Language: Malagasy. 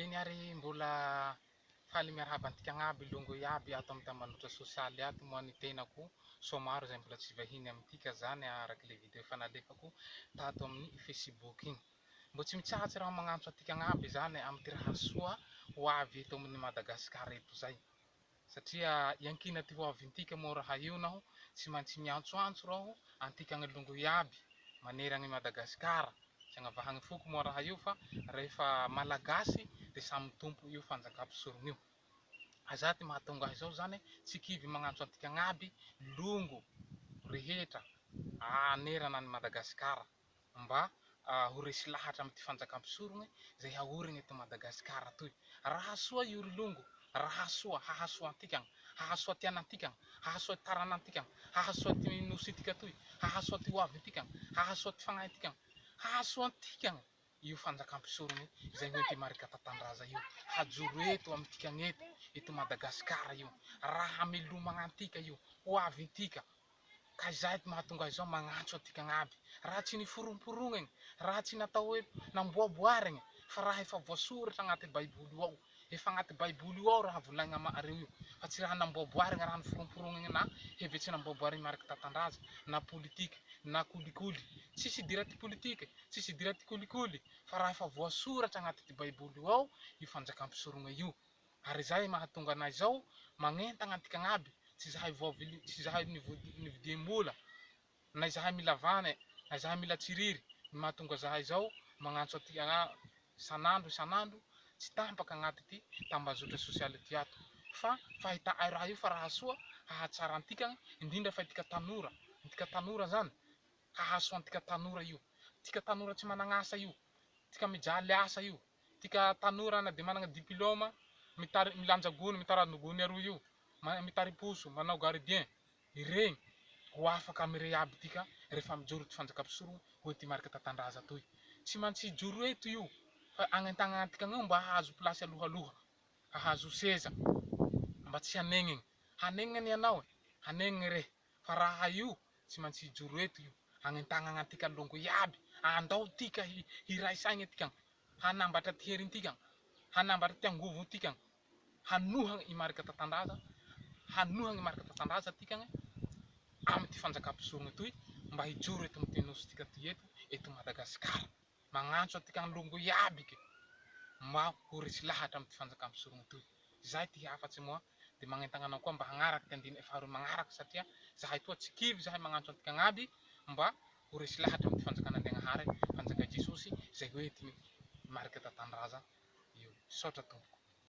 Eny ary mbola faly miarahaba antika agnaby longo iaby ato amin'ny tambajotra sosialy ato moa ny tenako soa maro izay mbola tsy vahiny amintika zany araka le video efa nalefako tato amin'ny Facebook igny. Mbo tsy mitsahatsy raho magnantso antika agnaby zany amy ty raha soa ho avy eto amin'ny Madagasikara eto zay. Satria iankina ty ho avintika moa raha io naho tsy maintsy miantsoantso raho antika agny longo iaby manerana an'i Madagasikara. Tsy agnavahagny foko moa raha io fa rehefa Malagasy de samy tompo io fanjakam-pisorogna io. Aza ty mahatonga ahy zao zany tsy kivy magnantso antika agnaby longo rehetra anerana an'i Madagasikara mba ho resy lahatra amin'ity fanjakam-pisorogna izay haorigna eto Madagasikara toy. Raha soa io ry longo, raha soa, hahasoa antikagna, hahasoa ty anantikagna, hahasoa ty taranantikagna, hahasoa ty nosintika toy, hahasoa ty hoavintikagna, hahasoa ty fagnahintikagna, hahasoa antikagna io fanjakam-pisorogna izay hoenty Marikatatandraza io. Hajoro eto amintikagna eto, eto Madagasikara io. Raha hamelomagna antika io, hoavintika. Ka izay ty mahatonga ahy izao magnantso antika agnaby. Raha tsy niforomporogniny, raha tsy natao hoe namboaboarigny, fa raha efa voasoratra agnaty baiboly io ao. Efa agnaty baiboly io ao raha volagnina ama'areo io, fa tsy raha namboaboarigny, raha niforomporogniny na hevetse namboaboarigny mariky tatandraza, na politiky, na kolikoly. Tsisy idira ty politiky, tsisy idira ty kolikoly, fa raha efa voasoratra agnaty ty baiboly io ao io fanjakam-pisorogna io. Ary izay mahatonga anay izao magnentagna antika agnaby, tsy zahay voavily, tsy zahay nividiam-bola, na izahay mila vany, na izahay mila tsiriry, ny mahatonga zahay izao magnantso antika isan'andro isan'andro, tsy tampaka agnaty ty tambazotra sosialy ty ato, fa fahita'ay raha io fa raha soa hahatsara antika, indrindra fa itika tanora, itika tanora zany, hahasoa antika tanora io, tika tanora tsy managn'asa io, tika mijaly asa io, Tika tanora na dia managna diplôme, mitari milanja gony, mitarano gony aroa io, mitari-poso, manao gardien, iregny ho afaka amire aby tika rehefa mijoro ty fanjakam-pisorogna ho ety marika tatandraza toy. Tsy maintsy hijoro eto io fa agnentagnantika agneo mba hahazo place alohaloha, hahazo seza mba tsy hanegnegny. Hanegnegny anie anao e, hanegnegny rehe fa raha io tsy maintsy hijoro eto io, agnentagnagna antika longo iaby, andao tika hiray saigny tika, hanambatra ty herintika, hanambatra ty angovontika, hanohagna i Marc Tatandraza, hanohagna i Marc Tatandraza tika amy ty fanjakam-pisorogna toy mba hijoro eto amy ty nosy-tika ty eto, eto Madagasikara. Magnantso antika longo iaby ke mba ho resy lahatra amy ty fanjakam-pisorogna toy. Zay ty hafatse moa de magnentagna anao koa mba hagnaraky ty andininy faharoe magnaraky satria zahay toa tsy kivy zahay magnantso antika agnaby mba ho resy lahatra amy ty fanjakan'Andriagnahary, fanjaka Jesosy zay hoentiny marika tatandraza io. Misaotra tompoko.